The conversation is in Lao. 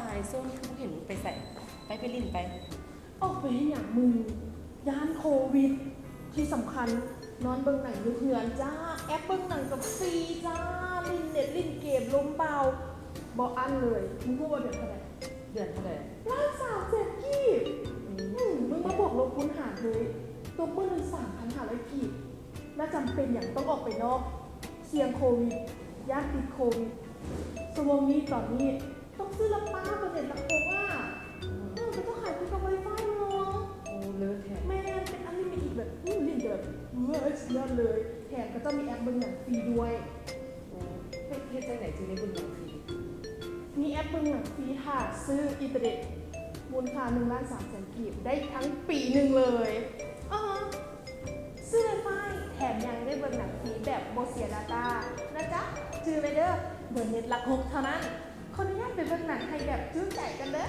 າຍໂຊນຄືບໍ່ເຫັນໄປໃສ ໄປ ໄປຫຼິ້ນໄປ. ອອກໄປເຮັດຫຍັງມຶງ? ຢ້ານໂຄວິດ. ທີ່ສຳຄັນນອນເບິ່ງໜັງຢູ່ເຮືອນຈ້າ ແອັບເບິ່ງໜັງກໍຟຣີຈ້າ ຫຼິ້ນເນັດຫຼິ້ນເກມລົມບ່າວບໍ່ອັ້ນເລີຍ. ມຶງຮູ້ບໍ່ເດືອນເທົ່າໃດ? ເດືອນເທົ່າໃດ? ລ້ານສາມແສນກີບ. ອືມ ອືມ ມຶງມາບວກລົບຄູນຫານເລີຍ ຕົກມື້ໜຶ່ງສາມພັນຫ້າຮ້ອຍກີບ. ແລ້ວຈຳເປັນຫຍັງຕ້ອງອອກໄປນອກ ສ່ຽງໂຄວິດ ຢ້ານຕິດໂຄວິດ. ຊົ່ວໂມງນີ້ຕອນນີ້ ຕ້ອງຊື້ລະປ້າເບີເນັດລະຄົງອະ. ເອີ ເຂົາເຈົ້າຂາຍຄູ່ກັບໄວຟາຍເນາະ. ໂອ້ ເລີດແທ້. ແມ່ນ ເປັນອັນລິມິດອີກແບບ ອືມ ຫຼິ້ນແບບ ເວີຍ ສຸດຍອດເລີຍ. ແຖມເຂົາເຈົ້າມີແອັບເບິ່ງໜັງຟຣີດ້ວຍ. ໂອ້ ເຮັດ ເຮັດຈັ່ງໃດຈຶ່ງໄດ້ເບິ່ງໜັງຟຣີ? ມີແອັບເບິ່ງໜັງຟຣີຖ້າຊື້ອິນເຕີເນັດ ມູນຄ່າໜຶ່ງລ້ານສາມແສນກີບ ໄດ້ທັງປີໜຶ່ງເລີຍ. ອາ ຊື້ໄວຟາຍ ແຖມຍັງໄດ້ເບິ່ງໜັງຟຣີແບບບໍ່ເສຍດາຕ້ານະຈ໊ະ. ຈື່ໄວ້ເດີ ເບີເນັດຫຼັກຫົກເທົ່ານັ້ນ. ຂໍອະນຸຍາດໄປເບິ່ງໜັງໃຫ້ແບບຈຸໃຈກັນເດີ.